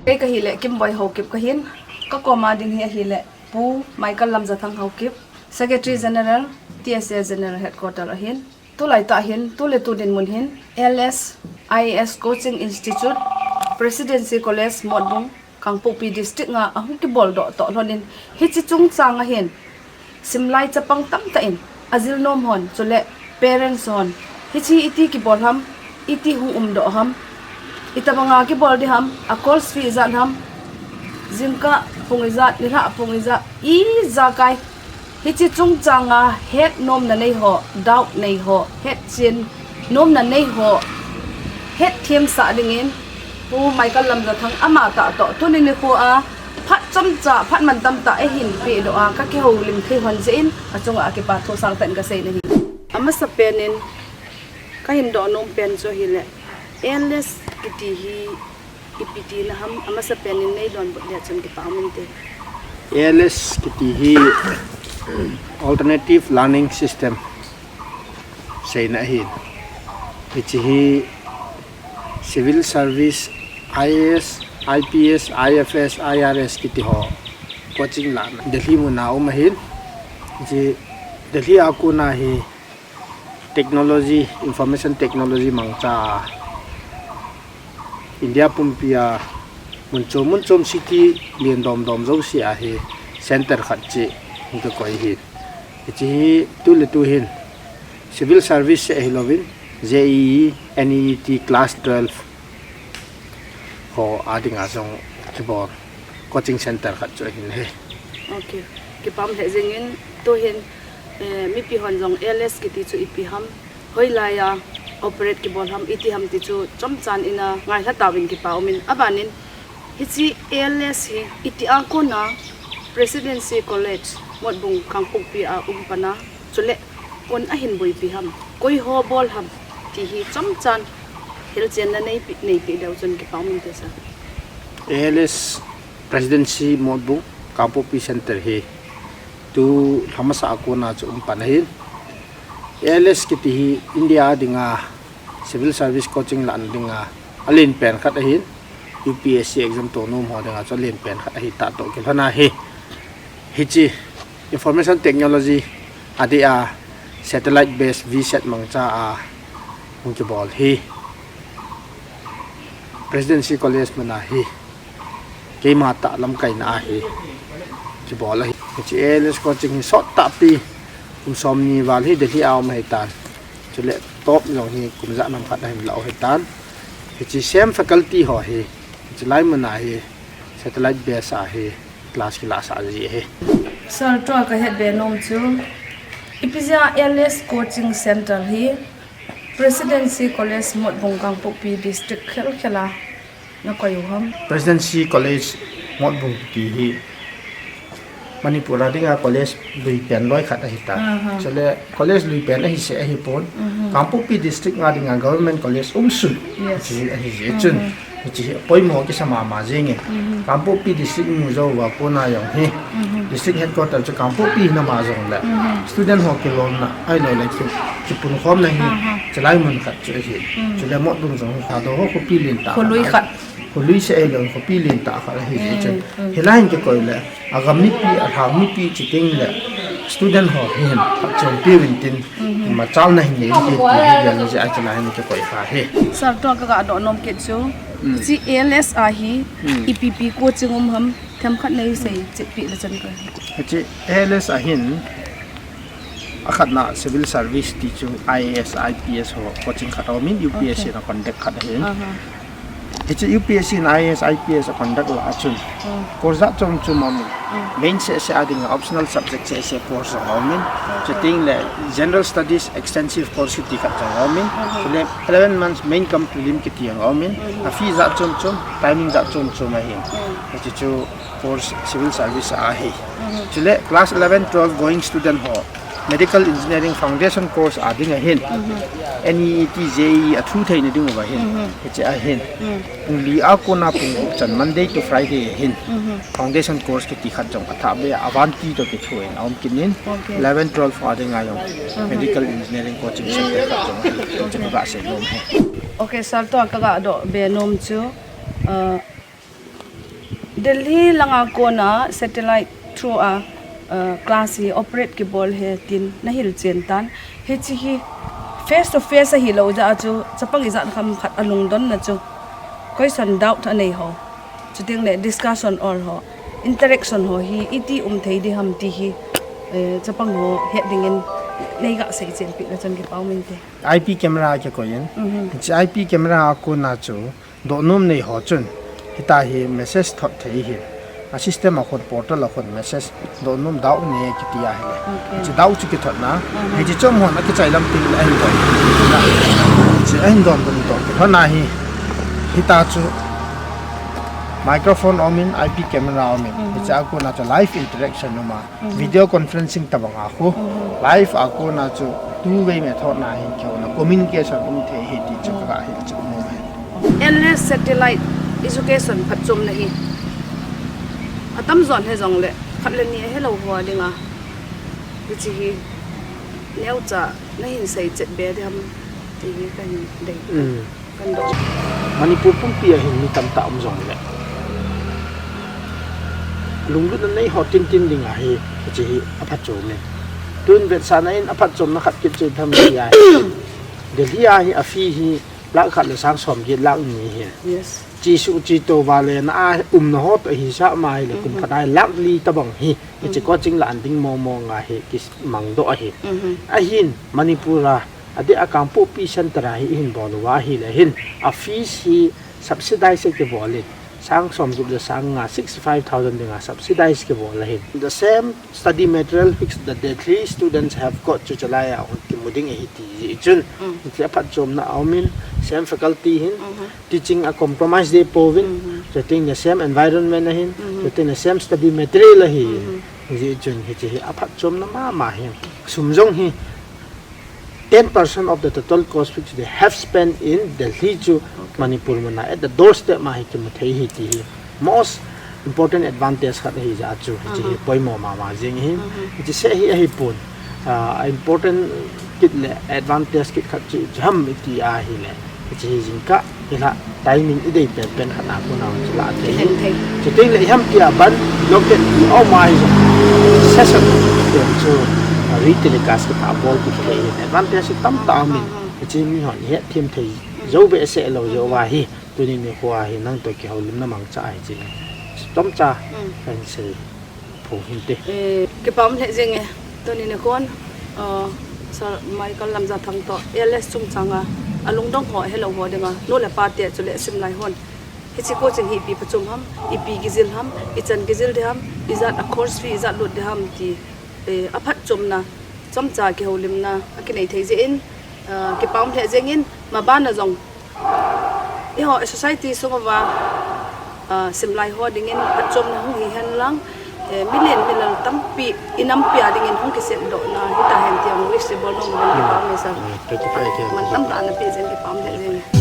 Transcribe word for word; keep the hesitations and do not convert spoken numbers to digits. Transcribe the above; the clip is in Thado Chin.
Kei kahile Kimboi Haokip kahin, kakoma ding hi ahile Pu Michael Lamjathang Haokip, Secretary General, T S A General Headquarter ahin. Tulai tah hin, tule tu dinmun hin, L S I S Coaching Institute, Presidency College, Motbung, Kangpokpi District nga ahung kibol doh toh lhonin, hiche chungchang ahin, simlai chapang tamtah in, ajil nom hon, chule parents hon, hiche iti kibol ham, iti hung umdoh ham, itobanga kibol ding ham, a course fee ijat ham, jingkah pung ijat, nilhah pung ijat, ijakai, hiche chungchanga het nomna nei ho, doubt nei ho, hetchen nomna nei ho, hetthemsah dingin, Pu Michael Lamjathang ama tah toh, tuni nikho a, phat chomcha, phat mantam tah eihin pehdoh a, kakihoulim thei hon jeh in, achunga kipa thu sangtah in kasei nahi. Amasapen in, kahin doh nom pen chu ahile, L S kiti hi, ipi tina ham, amasapen in nei donbut le chun kipa um inte. L S kiti hi Alternative Learning System seina ahin. Hiche hi Civil Service, I A S, I P S, I F S, I R S kiti ho coaching lana Delhi muna um ahin. Hiche Delhi a kona hi technology, information technology mangcha a India pumpi a mun chom mun chom city lian domdom jouse a hi center khat cheh hung kikoi ahin. Hiche hi tuletu hin civil service seh hilouvin J E E, N E E T class twelve ho a dinga jong kibol coaching center khat chu ahin ahi. Ok. Kipa um lheh jengin, tuhin, eh, mipi hon jong L S kiti chu ipi ham, hoilai a operate kibol ham, iti ham ti chu chomchan in angailha tauvin kipa umin. Abanin, hiche L S hi itia kona Presidency College, Motbung Kangpokpi a um pan a, chule koin ahin boipi ham, koi ho bol ham, ti hi chomchan hilchenna neipi, neipeh diu chun kipa um inte sir. L S Presidency Motbung Kangpokpi Center hi tu lhamasa a kona chu um pan ahin. L S kiti hi India a dinga civil service coaching lana dinga alen pen khat ahin. U P S C exam to nom ho dinga chu alen pen khat ahi tah toh kilhon ahi. Hiche information technology a dia satellite based VSAT mangcha a hung kibol hi Presidency College muna hi keima tah lamkaina ahi kibol ahi. Hiche L S coaching hi sot tahpi kum somni val hi Delhi a um ahitan. Chule top jong hi kum ja nam khat ahin la u ahitan. Hiche same faculty ho hi hiche lai muna hi satellite base a hi class kilasah ji ahi. Sir, tua kahet be nom chu, ipi jeh a L S Coaching Center hi Presidency College Motbung Kangpokpi District khelkhel a nakoi u ham? Presidency College Motbung kiti hi Manipur a dinga college lui pen loi khat ahitan. Aha. Chule college lui pen ahi seh ahipon. Mhm. Kangpokpi District nga dinga government college umsun. Yes. Hiche ahi jeh chun. Mhm. Hiche hi poimo kisa mama jenge. Mhm. Kangpokpi District mu jou uva kona jong hi. Mhm. District headquarter chu Kangpokpi hina ma jongle. Mhm. Student ho kilomna ahilouleh ki, kipunkhomna hi. Aha. Chulai mun khat chu ahi. Mhm. Chule Motbung jong hi Thadou ho khopi lentah khat. Kholui khat. Kholui seh ahilou, khopi lentah khat ahi jeh chun. Mm, mm. Hilai hin kikoi le, agam mipi, alhang mipi chuteng le, student ho hi hin phatchompi uvin tin, mhm, machalna hin nei uvin tin, ti hi gel jeh a chulai hin kikoi kha hi. Sir, tua kaga doh nom kit chu, mm, hiche L S a hi, mm, ipi ipi coaching um ham, themkhat nei seicheh peh le chun ka. Hiche L S a hin, akhatna civil service ti chu I A S, I P S ho coaching khat aumin, U P S C, okay, na conduct khat ahin. Aha. Hiche U P S C in I A S, I P S a conduct lah a chun, hmm, course jat chom chom aumin. Hmm. Main seh seh a dinga optional subject seh seh course jong aumin. Okay. Chuteng le general studies extensive course kiti khat jong aumin. Mhm. Chule eleven months main cum prelim kiti jong aumin. Mhm. A fee jat chom chom, timing jat chom chom ahin. Hmm. Hiche chu course civil service a ahi. Mhm. Chule class eleven, twelve going student ho medical engineering foundation course a dinga hin, mhm, N E E T J E E a thu theina diuva hin. Mhm. Hiche a hin. Mm. Pung li a kona pung gup chan Monday to Friday a hin. Mhm. Foundation course kiti khat jong athah be a Avanti toh kithoin aum kit in. Okay. Eleven, twelve a dinga jong, mhm, medical engineering coaching center khat jong ahi. Hiche kaga sei nom hi. Okay, sir, tua kaga doh be nom chu, uh, Delhi langa kona satellite through a, uh, class hi operate kibol ahi tin nahil chen tan. Hiche hi face to face ahilou jeh a chu chapang ijat ham khat alungdonna chu question, doubt anei ho, chuteng le discussion all ho, interaction ho hi iti um thei ding ham ti hi, eh, chapang ho het dingin neiga seichen peh le chun kipa um inte. I P camera kikoi in. Mhm. Hiche I P camera a kona chu dohnom nei ho chun, hitia hi message thot thei ahi. A system a khun, portal a khun message, dohnom, doubt nei kiti ahile. Okay. Hiche doubt chu kithotna, mhm, hiche chom hon akichai lam teng le ahin don. Hiche ahin don don toh kithotna hi, hitia chu microphone um in, I P camera um in. Mhm. Hiche a kona chu live interaction um a. Mhm. Video conferencing tabang a khu. Mhm. Live a kona chu two way method na hin kihouna communication um thei ahi ti chu, mhm, kaga hil chu nom e. L S satellite education phatchomna hi atamjon he jongle khat le ni ahelou ho dinga, hiche hi neocha nahin seichet be ding ham ti hi kahin dei. Mm. Manipur pumpi a hin mi tamtah um jongle, lunglutna nei ho tintin dinga hi, hiche hi aphatchom e. Tun vetsahna in aphatchomna khat kit chu tham tia, Delhi a hi a fee hi lakh khat le sang som get, lakh ni ahi. Yes. Chesuh chetou vale na a umna ho toh hisap ma ahile, kum, mhm, khat a hi lakh li tabang hi, hiche, mhm, coaching la an ding mong mong a hi kimangdoh ahi. Mhm. Ahin Manipur a, adeh a Kangpokpi Centre a hi ihin bol uva ahile hin, a fees hi subsidize kibol in, sang som gup le sang nga, sixty-five thousand dinga subsidize kibol ahin. The same study material which the Delhi students have got chu chalai a hung kimu ding ahi ti jeh chun, mm, hiche aphatchomna aum in, same faculty hin, mhm, teaching a compromise deh pouvin, mhm, chuteng le same environment ahin, mhm, chuteng le same study material ahi. Mhm. Hijeh chun hiche hi aphatchomna mama hi. Sum jong hi ten percent of the total cost which they have spent in Delhi chu, okay, Manipur muna at the doorstep ma hi kimu thei ahi ti hi most important advantage khat ahi jeh a chu, hiche hi, aha, poimo mama jeng ahi. Mhm. Hiche seh hi ahipon, ah, important kit le advantage kit khat chu ipi ham iti ahile, hiche hi jingkah, hilai timing idei penpen khat a kona chu la thei. Thei, thei. Chuteng le iham tia ban, locket ti aum ahi jong, session pen chu, ah, re-telecast kit a bol kit le advantage tamtah aum in, aha, hiche mihon ihethem thei, mhm, jou behseh lou, mhm, jeh uva hi, tuni nikho a hi nang toh kihoulimna mangcha ahi jeh in, chomcha, mm, kahin sei phong hinte. Eh, kipa um lheh jenge. Tuni nikhon, uh, Sir Michael Lamjathang toh L S chungchang a, alungdong ho, ahelou ho dinga, nu le pa te chule simlai hon, hiche coaching hi ipi phatchom ham, ipi kijil ham, ichan kijil ding ham, ijat a course fee ijat lut ding ham ti, eh, aphatchomna, chomcha kihoulimna akinei thei jeh in, uh, kipa um lheh jengin, maban a jong eiho, eh, society sung uva, ah, simlai ho dingin phatchomna hung hihen lang, eh, milen milal tampi, inampi a dingin hung kisetdohna hitahen ti jong wish ibol nom uvin, kipa um e sir. Mm, thank you, thank you. Mantam tah a napeh jeh in kipa um lheh jenge.